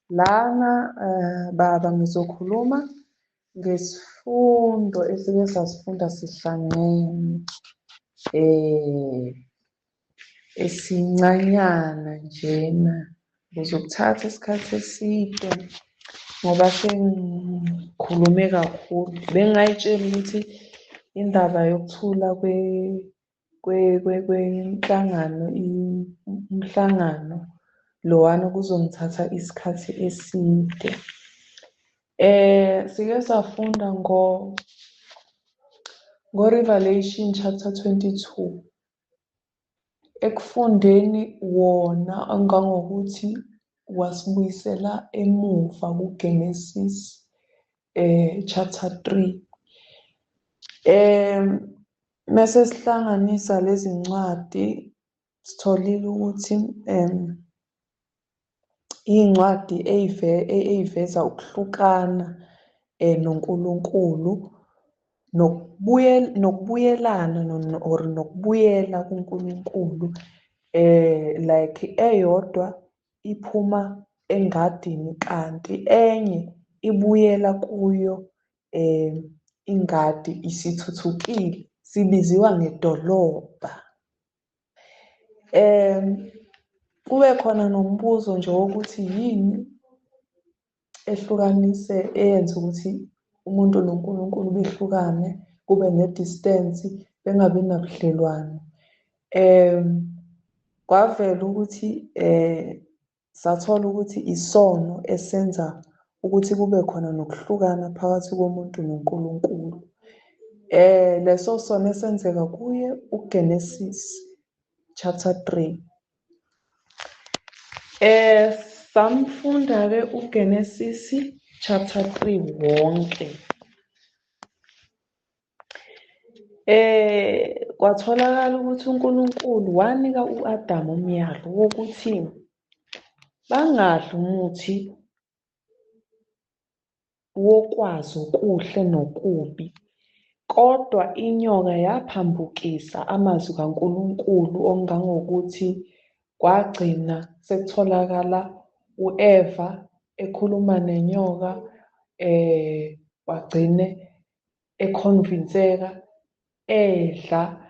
Lana baba ngizokhuluma ngesifundo esike sasifunda sihlangene esincanyana njena. Ngizokuthatha isikhathi eside ngoba sengikhulume kakhulu. Bengingay'tshela ukuthi indaba yokuthula kwenhlangano umhlangano lowana kuzongithatha isikhathi eside. Sike safunda ngo-Revelation chapter 22. Ekufundeni wona engangokuthi wasibuyisela emuva kuGenesis chapter 3. Mese sihlanganisa lezi ncwadi sitholile ukuthi iy'ncwadi ey'veza ukuhlukana noNkulunkulu nokubuyelana or nokubuyela kuNkulunkulu like eyodwa iphuma engadini kanti enye ibuyela kuyo ingadi isithuthukile, sibiziwa ngedolobha. Kube khona nombuzo nje wokuthi yini ehlukanise eyenza ukuthi umuntu noNkulunkulu behlukane, kube ne-distance, bengabi nabudlelwano. Kwavela ukuthi sathola ukuthi isono esenza ukuthi kube khona nokuhlukana phakathi komuntu noNkulunkulu. Leso sono esenzeka kuye uGenesis chapter 3. Samfunda-ke uGenesis chapter 3 wonke. Kwatholakala ukuthi uNkulunkulu wanika u-Adamu umyalo wokuthi bangadli umuthi wokwazi okuhle nokubi, kodwa inyoka yaphambukisa amazwi kaNkulunkulu okungangokuthi kwagcina sekutholakala u-Eva ekhuluma nenyoka, wagcine ekhonvinseka edla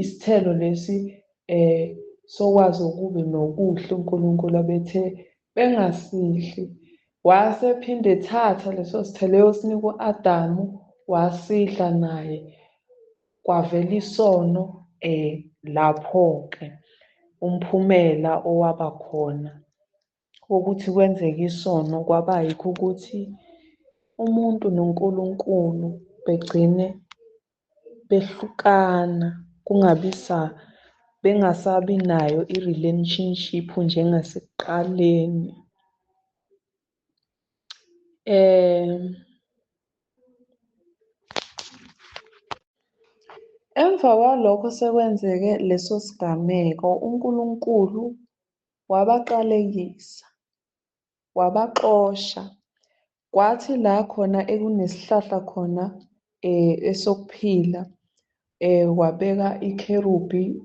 isithelo lesi sokwazi okubi nokuhle uNkulunkulu abethe bengasidli. Wase ephinde ethatha leso sithelo eyosinika u-Adamu, wasidla naye, kwavela isono lapho-ke umphumela owaba khona wokuthi kwenzeke isono kwaba yikho ukuthi umuntu noNkulunkulu begcine behlukana, kungabi bengasabi nayo i-relationship njengasekuqaleni. Emva kwalokho sekwenzeke leso sigameko, uNkulunkulu wabaqalekisa, wabaxosha. Kwathi la khona ekunesihlahla khona esokuphila, wabeka ikherubi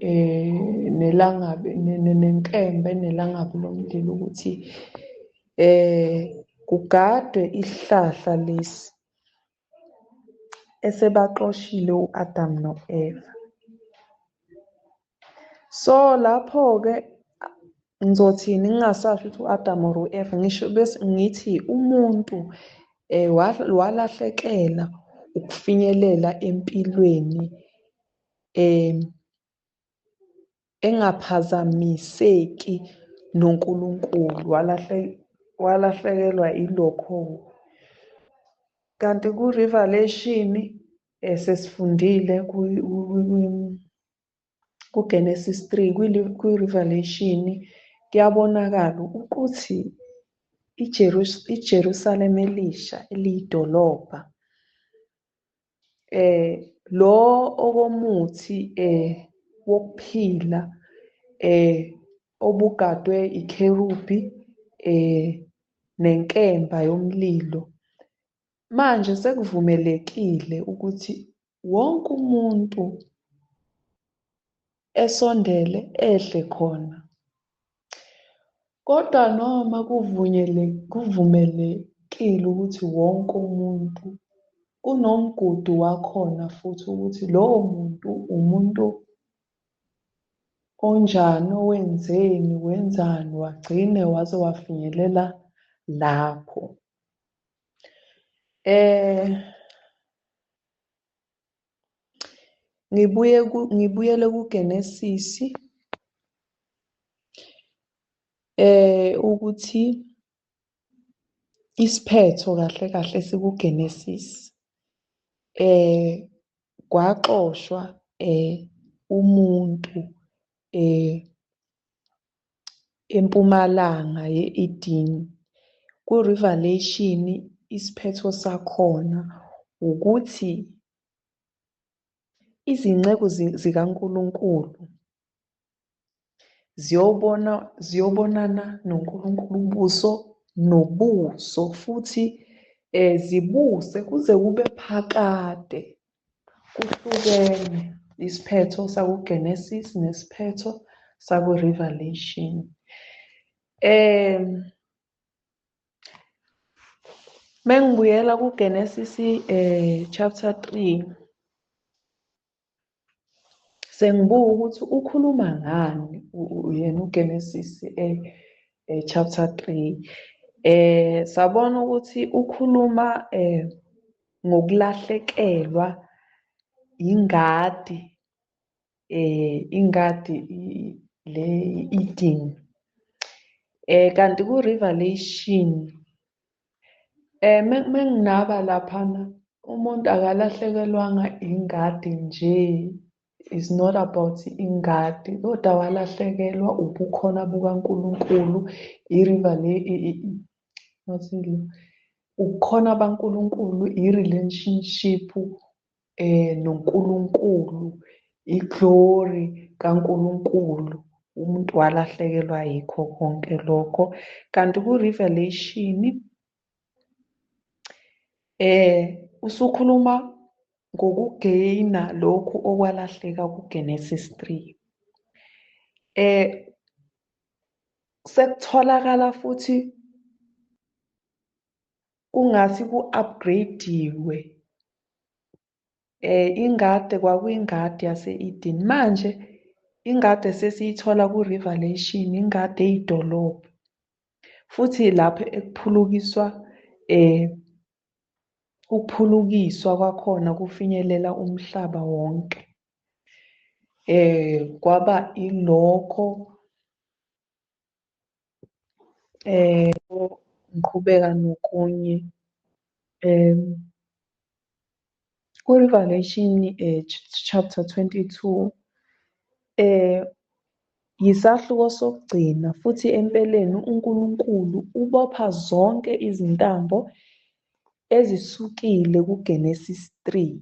nelangabi nenkemba enelangabi lomlilo ukuthi kugadwe isihlahla lesi esebaxoshile u-Adam no-Eva. So lapho-ke ngizothini ngingasasho ukuthi u-Adam or u-Eva, ngisho bese ngithi umuntu walahlekela ukufinyelela empilweni engaphazamiseki noNkulunkulu, walahlekelwa ilokho. Kanti ku-Revelation sesifundile kuGenesis 3, kwi-Revelation kuyabonakala ukuthi iJerusalema elisha eliyidolobha, lo okomuthi wokuphila obugadwe ikherubi nenkemba yomlilo, manje sekuvumelekile ukuthi wonke umuntu esondele edle khona. Kodwa noma kuvumelekile ukuthi wonke umuntu kunomgudu wakhona futhi ukuthi lowo muntu umuntu onjani, owenzeni, wenzani, wagcine waze wafinyelela lapho. Ngibuye ngibuyele kuGenesisi ukuthi isiphetho kahle kahle sikuGenesis. Kwaxoshwa umuntu empumalanga ye-Edeni. Ku-Revelation isiphetho sakhona ukuthi izinceku zikaNkulunkulu ziyobona ziyobonana noNkulunkulu ubuso nobuso futhi zibuse kuze kube phakade. Kuhlukene isiphetho sakuGenesis nesiphetho saku-Revelation. Mengibuyela kuGenesis chapter 3, sengibuka ukuthi ukhuluma ngani yena uGenesis chapter 3. Sabona ukuthi ukhuluma ngokulahlekelwa ingadi, ingadi le Eden. Kanti ku-Revelation menginaba laphana umuntu akalahlekelwanga ingadi nje, is not about ingadi, kodwa walahlekelwa ubukhona bukaNkulunkulu, ubukhona baNkulunkulu, i-relationship noNkulunkulu, i-glory kaNkulunkulu. Umuntu walahlekelwa yikho konke lokho. Kanti ku-Revelation usukhuluma ngokugeyina lokhu okwalahleka kuGenesis 3. Sekutholakala futhi kungathi ku-upgrade-iwe. Ingade kwakuyingadi yase-Eden, manje ingade sesiyithola ku-Revelation, ingade eyidolobha. Futhi lapho ekuphulukiswa ukuphulukiswa kwakhona kufinyelela umhlaba wonke. Kwaba ilokho ngiqhubeka nokunye. Ku-Revelation chapter 22 yisahluko sokugcina futhi empeleni uNkulunkulu ubopha zonke izintambo ezisukile kuGenesis 3.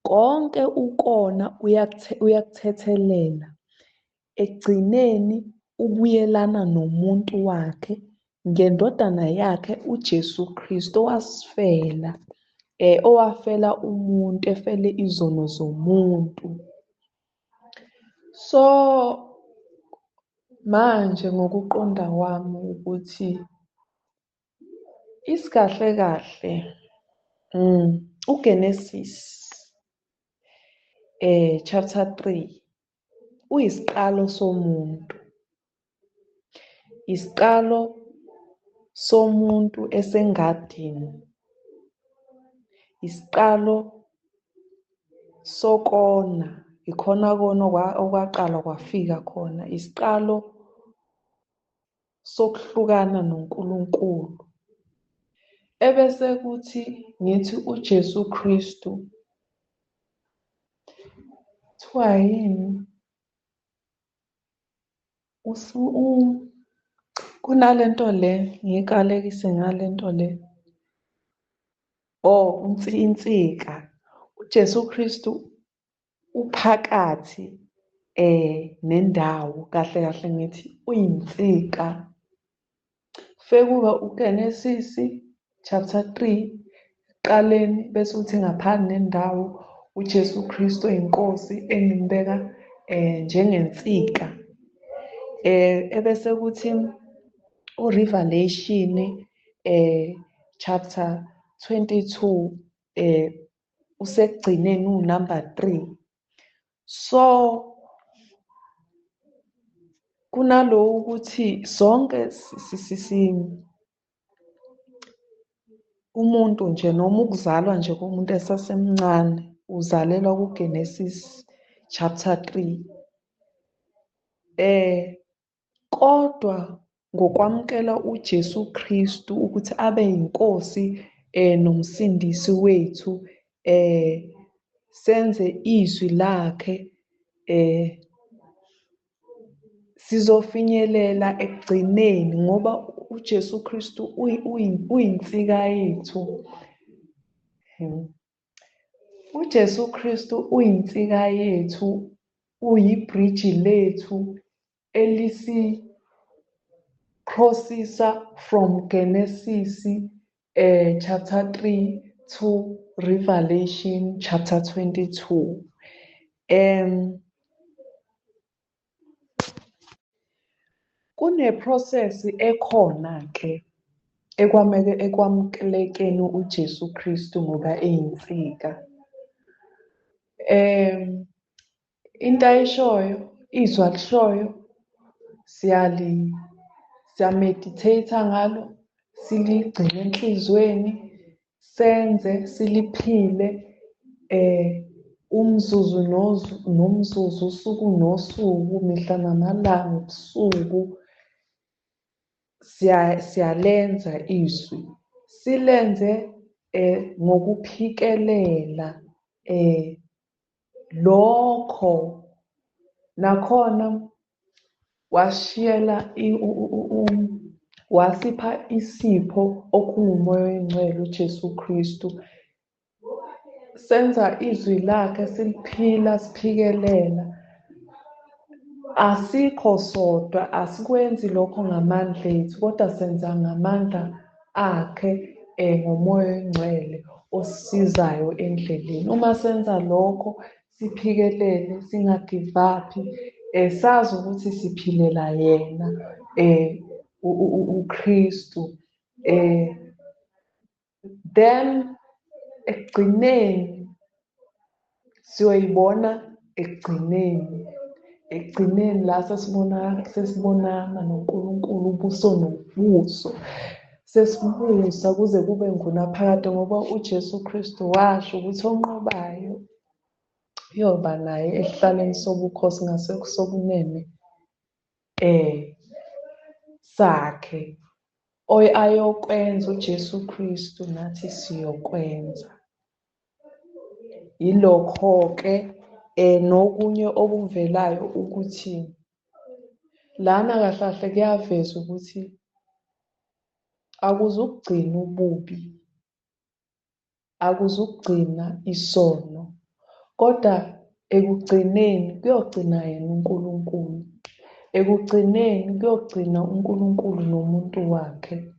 Konke ukona uyakuthethelela. Ekugcineni ubuyelana nomuntu wakhe ngendodana yakhe uJesu Kristu owasifela, owafela umuntu, efele izono zomuntu. So manje ngokuqonda kwami ukuthi isikahle kahle uGenesis chapter 3 uyisiqalo somuntu, isiqalo somuntu esengadini, isiqalo sokona, ikhona kona okwaqala kwafika khona, isiqalo sokuhlukana noNkulunkulu. Ebese kuthi ngithi uJesu Kristu kuthiwa yini, kunalento le ngiyikalekise ngalento le, oh insika. uJesu Kristu uphakathi nendawo, kahle kahle ngithi uyinsika. Fekuba uGenesis chapter 3 ekuqaleni, bese uthi ngaphandle nendawo uJesu Kristu oyinkosi engimbeka njengensika. Ebese kuthi uRevelation chapter 22 usekugcineni unumber 3. So kunalo ukuthi sonke umuntu nje noma ukuzalwa nje komuntu esasemncane uzalelwa kuGenesis chapter 3. Kodwa ngokwamukela uJesu Kristu ukuthi abe yinkosi nomsindisi wethu, senze izwi lakhe, sizofinyelela ekugcineni ngoba uJesu Kristu uyinsika yethu. uJesu Kristu uyinsika yethu, uyibridge lethu elisi crossisa from Genesis chapter 3 to Revelation chapter 22. Kune process ekhona ke ekwamukelekeni uJesu Kristu ngoba eyinsika. Into ayishoyo, izwi alishoyo, siyameditate ngalo, siligcine enhliziyweni, senze siliphile umzuzu nomzuzu, usuku nosuku, mihla namalanga, ubusuku, siyalenza izwi, silenze ngokuphikelela. Lokho nakhona washiyela wasipha isipho okungumoya oyingcwele uJesu Kristu. Senza izwi lakhe, siliphila, siphikelela. Asikho sodwa, asikwenzi lokho ngamandla ethu, kodwa senza ngamandla akhe ngomoya oyingcwele osisizayo endleleni. Uma senza lokho, siphikelele, singagive up, sazi ukuthi siphilela yena uKristu. Then ekugcineni siyoyibona, ekugcineni la sesibonana noNkulunkulu ubuso nobuso, sesibusa kuze kube ngunaphakade, ngoba uJesu Kristu washo ukuthi onqobayo uyoba naye esihlalweni sobukhosi ngasesokunene sakhe. Ayokwenza uJesu Kristu nathi siyokwenza. Yilokho-ke nokunye okuvelayo ukuthi lana kahle kahle kuyaveza ukuthi akuzukugcina ububi, akuzukugcina isono, kodwa ekugcineni kuyogcina yena uNkulunkulu. Ekugcineni kuyogcina uNkulunkulu nomuntu wakhe.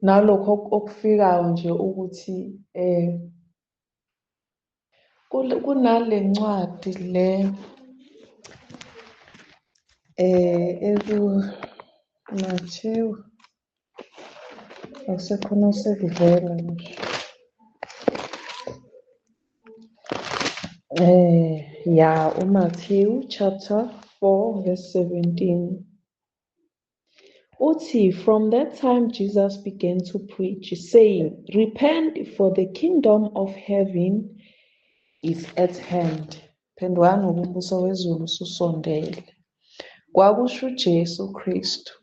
Nalokho okufikayo nje ukuthi kunale ncwadi le eku-Matthew, akusekhona sekuvela nje. uMatthew chapter 4 verse 17. Uthi, from that time Jesus began to preach, saying, repent, for the kingdom of heaven is at hand. Phendukani ngoba umbuso wezulu ususondele. Kwakusho uJesu Kristu.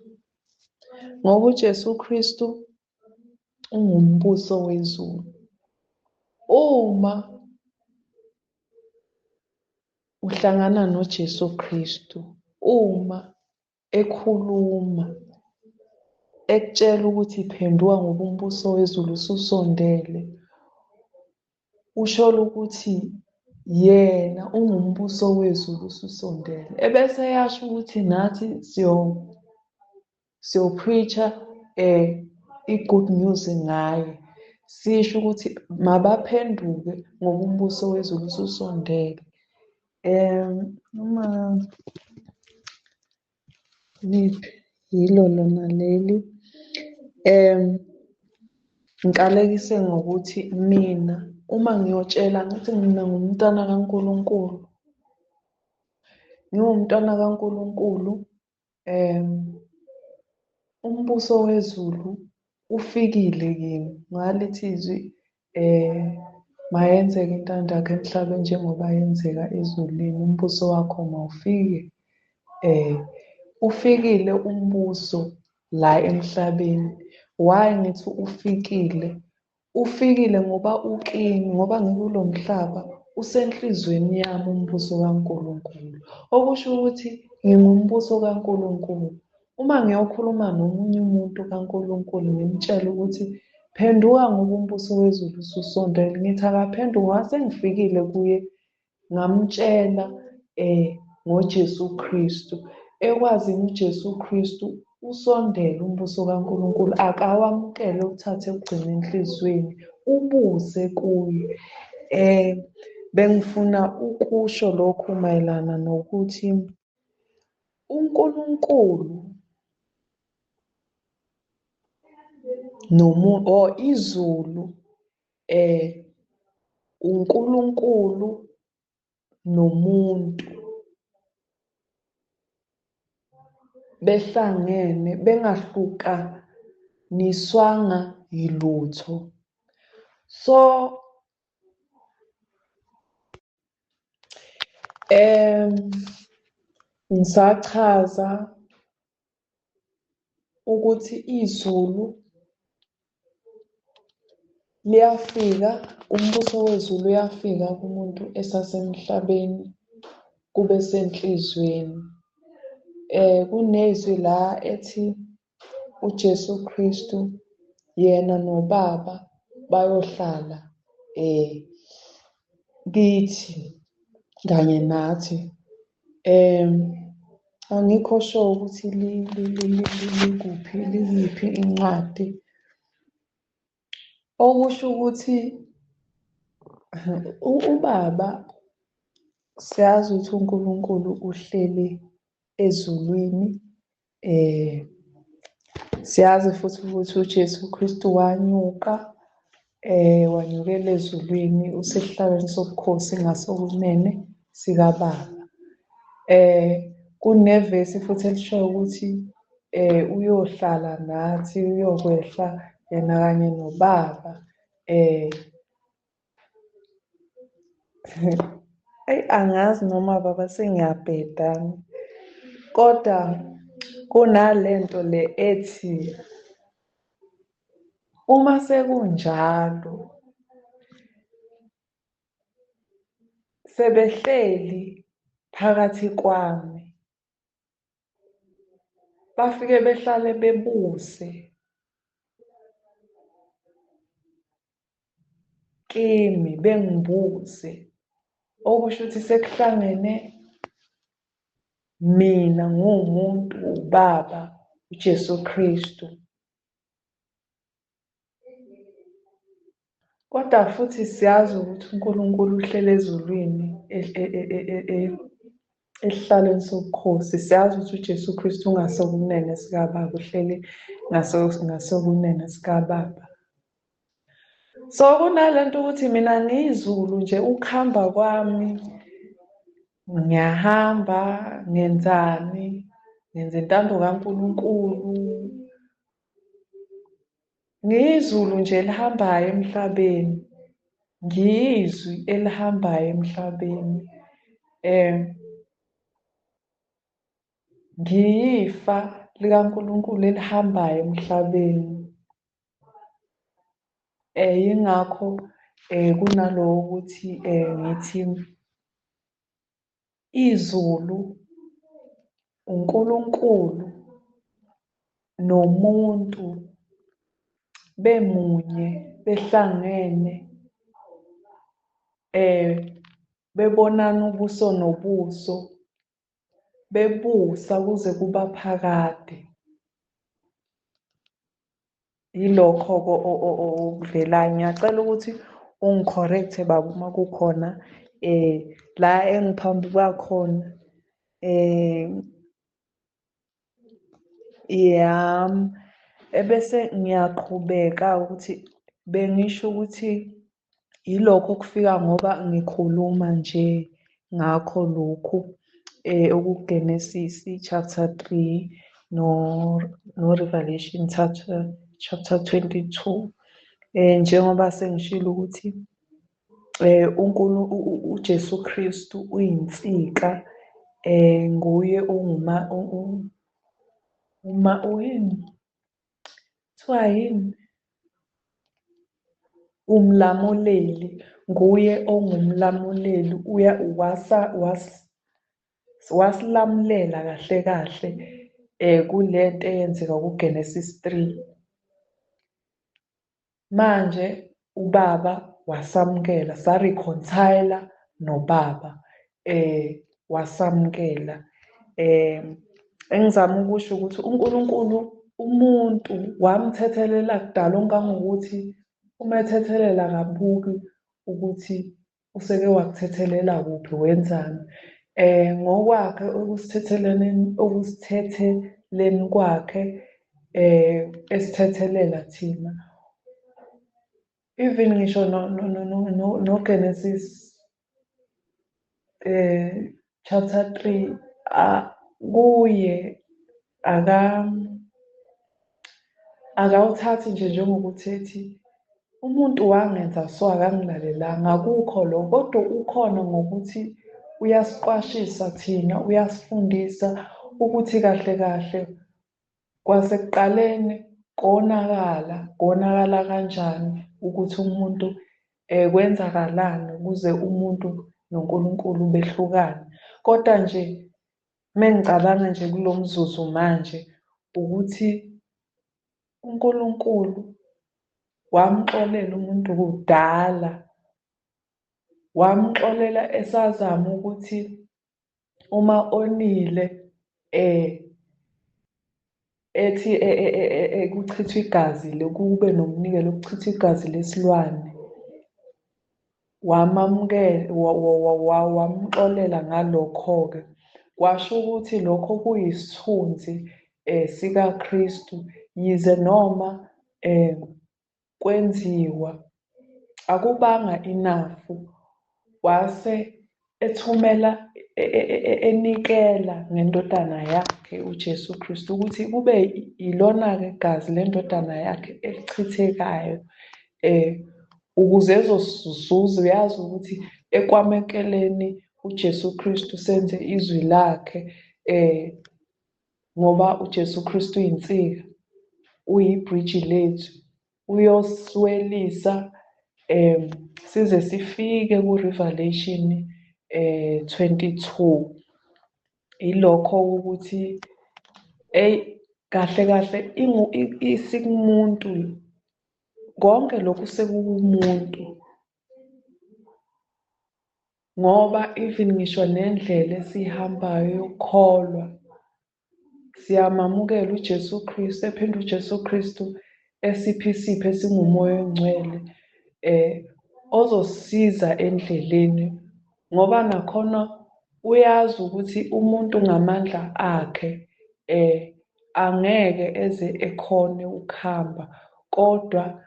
Ngoba uJesu Kristu ungumbuso wezulu. Uma uhlangana noJesu Kristu, uma ekhuluma ekutshela ukuthi phenduka ngoba umbuso wezulu ususondele, usho ukuthi yena ungumbuso wezulu ususondele. Ebese yasho ukuthi nathi siyo-preacher i-good news ngaye, sisho ukuthi mabaphenduke ngoba umbuso wezulu ususondele. Noma Liphi? Yilo lona leli. Ngikalekise ngokuthi mina uma ngiyotshela ngithi mina ngumntwana kaNkulunkulu. Ngiwumntwana kaNkulunkulu, umbuso wezulu ufikile kimi. Ngalithi izwi mayenzeke intando yakho emhlabeni njengoba yenzeka ezulwini, umbuso wakho mawufike. Ufikile umbuso la emhlabeni. Why ngithi ufikile? Ufikile ngoba ukimi, ngoba ngikulo mhlaba usenhlizweni yami umbuso kaNkulunkulu. Okusho ukuthi ngingumbuso kaNkulunkulu. Uma ngiyokhuluma nomunye umuntu kaNkulunkulu ngimtshele ukuthi phenduka ngoba umbuso wezulu ususondele, ngithi akaphenduke ngoba sengifikile kuye ngamtshela ngoJesu Kristu. Ekwazini uJesu Kristu usondele umbuso kaNkulunkulu, akawamukele uthathe ugcine enhliziyweni, ubuze kuye. Bengifuna ukusho lokhu mayelana nokuthi uNkulunkulu or izulu uNkulunkulu nomuntu behlangene bengahlukaniswanga yilutho. So ngisachaza ukuthi izulu liyafika, umbuso wezulu uyafika kumuntu esasemhlabeni kube senhliziyweni. Kunezwi la ethi uJesu Kristu yena noBaba bayohlala kithi kanye nathi. Angikho sure ukuthi likuphi, likuyiphi incwadi. Okusho ukuthi uBaba siyazi ukuthi uNkulunkulu uhleli ezulwini. Siyazi futhi ukuthi uJesu Kristu wanyuka, wanyukela ezulwini, usesihlalweni sobukhosi ngasokunene sikaBaba. Kunevesi futhi elishoyo ukuthi uyohlala nathi, uyokwehla yena kanye noBaba. Eyi angazi noma baba sengiyabheda, kodwa kunalento le ethi uma sekunjalo sebehleli phakathi kwami, bafike behlale bebuse kimi, bengibuze, okusho ukuthi sekuhlangene mina nguwumuntu, uBaba uJesu Kristu. Kodwa futhi siyazi ukuthi uNkulunkulu uhleli ezulwini esihlalweni sobukhosi. Siyazi ukuthi uJesu Kristu ungasokunene sikaBaba, uhleli ngasokunene sikaBaba. So kunalento ukuthi mina ngiyizulu nje, ukuhamba kwami ngiyahamba, ngenzani, ngenza intando kaNkulunkulu. Ngiyizulu nje elihambayo emhlabeni, ngiyizwi elihambayo emhlabeni. Ngiyifa likaNkulunkulu elihambayo emhlabeni. Yingakho kunaloko ukuthi ngithi izulu, uNkulunkulu nomuntu bemunye, behlangene, bebonana ubuso nobuso, bebusa kuze kuba phakade. Yilokho-ke okuvelayo. Ngiyacela ukuthi ungi-correct-e baba uma kukhona la engiphambuka khona. Yami. Ebese ngiyaqhubeka ukuthi bengisho ukuthi yilokho okufika ngoba ngikhuluma nje ngakho lokhu okuGenesisi chapter 3 no-Revelation chapter 22. Njengoba sengishilo ukuthi uJesu Kristu uyinsika, nguye onguma uma uyini, kuthiwa yini, umlamuleli, nguye ongumlamuleli, wasilamulela kahle kahle kulento eyenzeka kuGenesis 3. Manje ubaba wasamukela, sa-reconcile nobaba, wasamukela. Engizama ukusho ukuthi uNkulunkulu umuntu wamthethelela kudala ongangokuthi uma ethethelela akabuki ukuthi useke wakuthethelela kuphi, wenzani. Ngokwakhe okusithetheleni kwakhe esithethelela thina. Even ngisho no-Genesis chapter 3, kuye akawuthathi nje njengokuthi ethi umuntu wangenza so akangilalelanga, akukho lokho, kodwa ukhona ngokuthi uyasiqwashisa thina, uyasifundisa ukuthi kahle kahle kwasekuqaleni konakala, konakala kanjani ukuthi umuntu kwenzakalani ukuze umuntu noNkulunkulu behlukane. Kodwa nje mengicabanga nje kulo mzuzu manje ukuthi uNkulunkulu wamxolela umuntu kudala, wamxolela esazama ukuthi uma onile ethi kuchithwe igazi, kube nomnikelo ukuchitha igazi lesilwane, wamamukela, wamxolela ngalokho-ke. Kwasho ukuthi lokho kuyisithunzi sikaKristu, yize noma kwenziwa akubanga enough, wase ethumela enikela ngendodana yakhe uJesu Kristu ukuthi kube ilona-ke igazi lendodana yakhe elichithekayo ukuze ezosizuza. Uyazi ukuthi ekwamukeleni uJesu Kristu senze izwi lakhe, ngoba uJesu Kristu uyinsika, uyibhriji lethu, uyoswelisa size sifike ku-Revelation 22. Ilokho ukuthi eyi kahle kahle isikumuntu konke lokhu sekukumuntu, ngoba even ngisho nendlela esiyihambayo yokukholwa, siyamamukela uJesu Kristu, ephinde uJesu Kristu esiphe isipho esingumoya ongcwele ozosisiza endleleni, ngoba nakhona uyazi ukuthi umuntu ngamandla akhe angeke eze ekhone ukuhamba, kodwa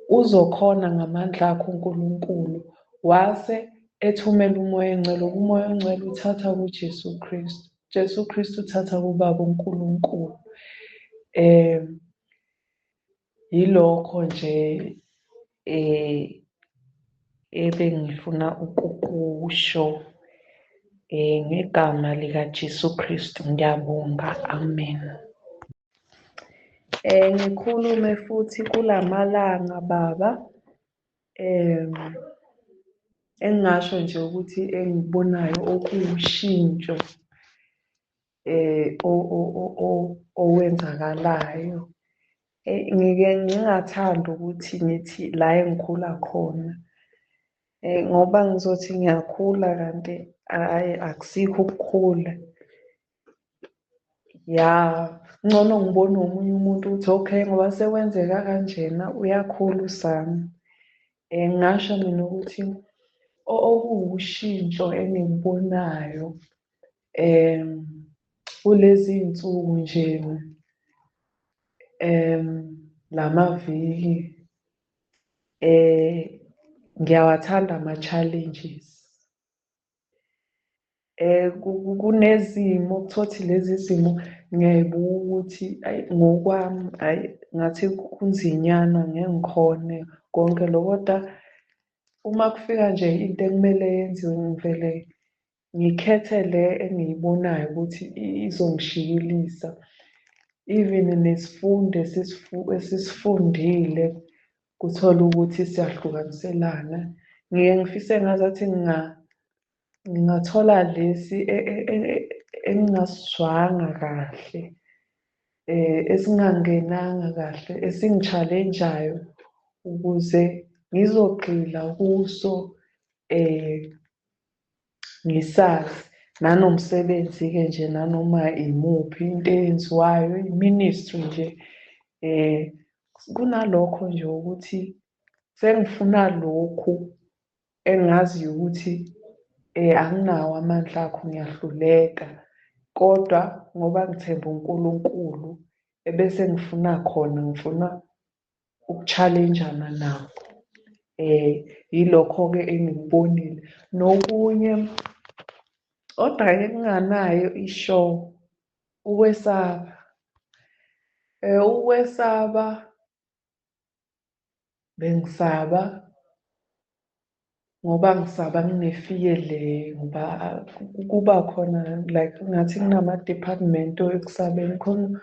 uzokhona ngamandla akhe uNkulunkulu. Wase ethumela umoya ongcwele, umoya ongcwele uthatha kuJesu Kristu, Jesu Kristu uthatha kuBaba uNkulunkulu. Yilokho nje ebengifuna ukukusho ngegama likaJesu Kristu. Ngiyabonga, amen. Ngikhulume futhi kulamalanga baba, engingasho nje ukuthi engikubonayo okuwushintsho owenzakalayo. Ngike ngingathandi ukuthi ngithi la engikhula khona, ngoba ngizothi ngiyakhula kanti hhayi akusikho ukukhula. Ya, ngcono ngibone omunye umuntu ukuthi okay ngoba sekwenzeka kanjena uyakhula usami. Ngingasho mina ukuthi okuwushintsho engikubonayo kulezi iy'nsuku nje. Lamaviki ngiyawathanda ama-challenges. Kunezimo utholukuthi lezi zimo ngiyayibuka ukuthi ayi ngokwami hhayi ngathi kunzinyana ngeke ngikhone konke lokho. Koda uma kufika nje into ekumele yenziwe ngivele ngikhethe le engiyibonayo ukuthi izongishikilisa. Even nesifundo esisifundile uthole ukuthi siyahlukaniselana. Ngiye ngifise engazathi ngingathola lesi engingasizwanga kahle, esingangenanga kahle, esingi-challenge-ayo ukuze ngizogxila kuso ngisazi. Nanomsebenzi-ke nje nanoma imuphi into eyenziwayo, i-ministry nje. Kunalokho nje ukuthi sengifuna lokhu engaziyo ukuthi anginawo amandla akho ngiyahluleka. Kodwa ngoba ngithemba uNkulunkulu ebese ngifuna khona, ngifuna uku-challenge-ana nakho. Yilokho-ke engikubonile. Nokunye kodwa-ke kunganayo i-sure, ukwesaba. Ukwesaba bengisaba ngoba ngisaba ngine-fear le ngoba kuba khona like ngathi kunama-department ekusabeni. Khona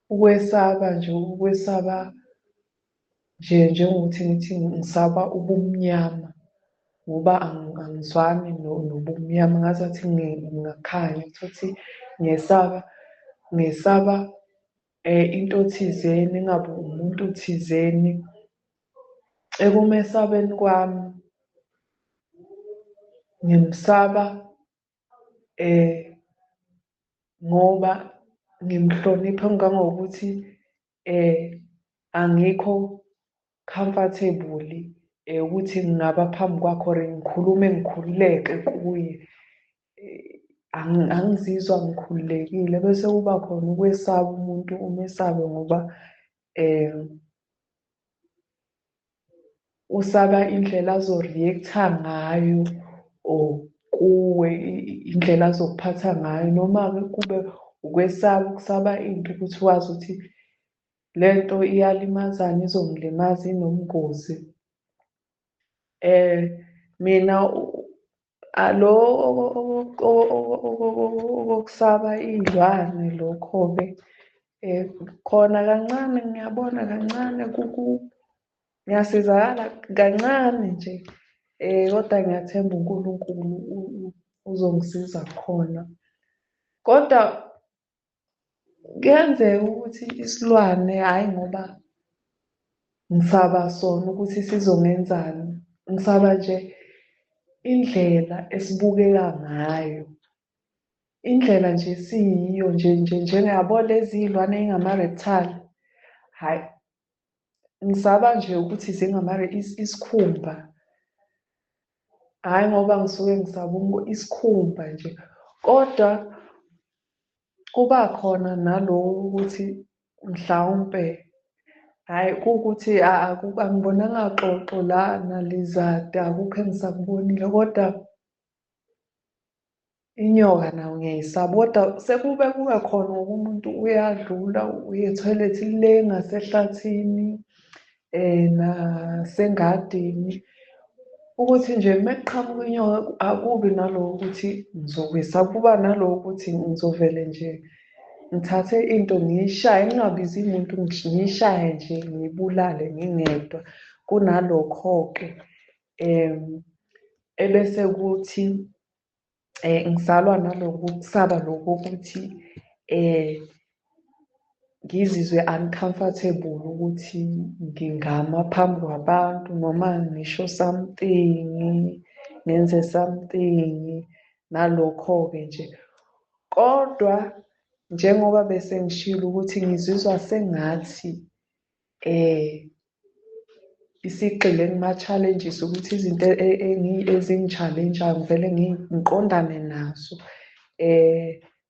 ukwesaba nje, ukwesaba nje njengokuthi ngithi ngisaba ubumnyama ngoba angizwani nobumnyama ngazathi ngingakhanya. Utholukuthi ngiyesaba, ngesaba into thizeni engabe umuntu thizeni. Ekumesabeni kwami ngimsaba ngoba ngimhlonipha kangangokuthi angikho comfortable ukuthi ngingaba phambi kwakhe or ngikhulume ngikhululeke kuye. Angizizwa ngikhululekile bese kuba khona ukwesaba umuntu umesabe ngoba usaba indlela azo-react-a ngayo or kuwe, indlela azokuphatha ngayo. Noma-ke kube ukwesaba ukusaba into ukuthi wazi ukuthi lento iyalimazana, izongilimaza, inobungozi. Mina lo okokusaba iy'lwane lokho-ke khona kancane ngiyabona kancane ngiyasizakala kancane nje, kodwa ngiyathemba uNkulunkulu uzongisiza khona. Kodwa kuyenzeka ukuthi isilwane hhayi ngoba ngisaba sona ukuthi sizongenzani, ngisaba nje indlela esibukeka ngayo. Indlela nje esiyiyo nje nje njengabo lezi iy'lwane ey'ngama-reptile, hhayi ngisaba nje ukuthi isikhumba. Hhayi ngoba ngisuke ngisaba isikhumba nje, kodwa kuba khona naloku ukuthi mhlawumpe hhayi kuwukuthi angibonanga xoxo la nalizadi, akukho engisakubonile kodwa inyoka nayo ngiyayisaba. Kodwa sekube kube khona ngoba umuntu uyadlula uye ethoyilethi le ngasehlathini nasengadini, ukuthi nje uma kuqhamuka inyoka akubi naloko ukuthi ngizokwesaba, kuba naloko ukuthi ngizovele nje ngithathe into ngiyishaye, ngingabizi muntu, ngiyishaye nje ngiyibulale ngingedwa. Kunalokho-ke ebese kuthi ngisalwa nalokhu ukusaba lokhu kokuthi ngizizwe uncomfortable ukuthi ngingama phambi kwabantu noma ngisho something, ngenze something, nalokho-ke nje. Kodwa njengoba bese ngishilo ukuthi ngizizwa sengathi isigxile kuma-challenges ukuthi izinto ezingi-challenge-ayo ngivele ngiqondane nazo.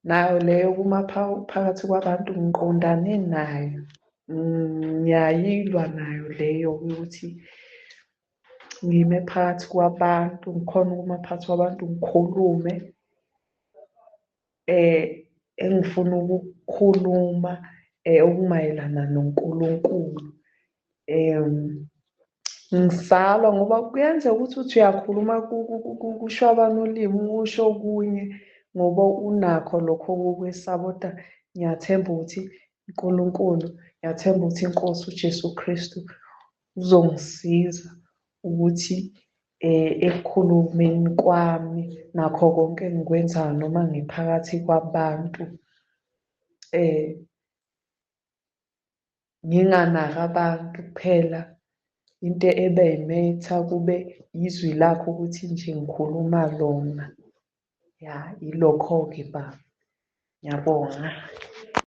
Nayo leyo kuma phakathi kwabantu ngiqondane nayo. Ngiyayilwa nayo leyo ukuthi ngime phakathi kwabantu, ngikhone ukuma phakathi kwabantu ngikhulume engifuna ukukukhuluma okumayelana noNkulunkulu. Ngisalwa ngoba kuyenzeka ukuthi uthi uyakhuluma kushwabane ulimi usho okunye ngoba unakho lokho kokwesaba, kodwa ngiyathemba ukuthi uNkulunkulu, ngiyathemba ukuthi iNkosi uJesu Kristu uzongisiza ukuthi ekukhulumeni kwami nakho konke engikwenzayo noma ngiphakathi kwabantu nginganaki abantu kuphela, into ebe yimetha kube izwi lakho ukuthi nje ngikhuluma lona. Ya, yilokho-ke baba. Ngiyabonga.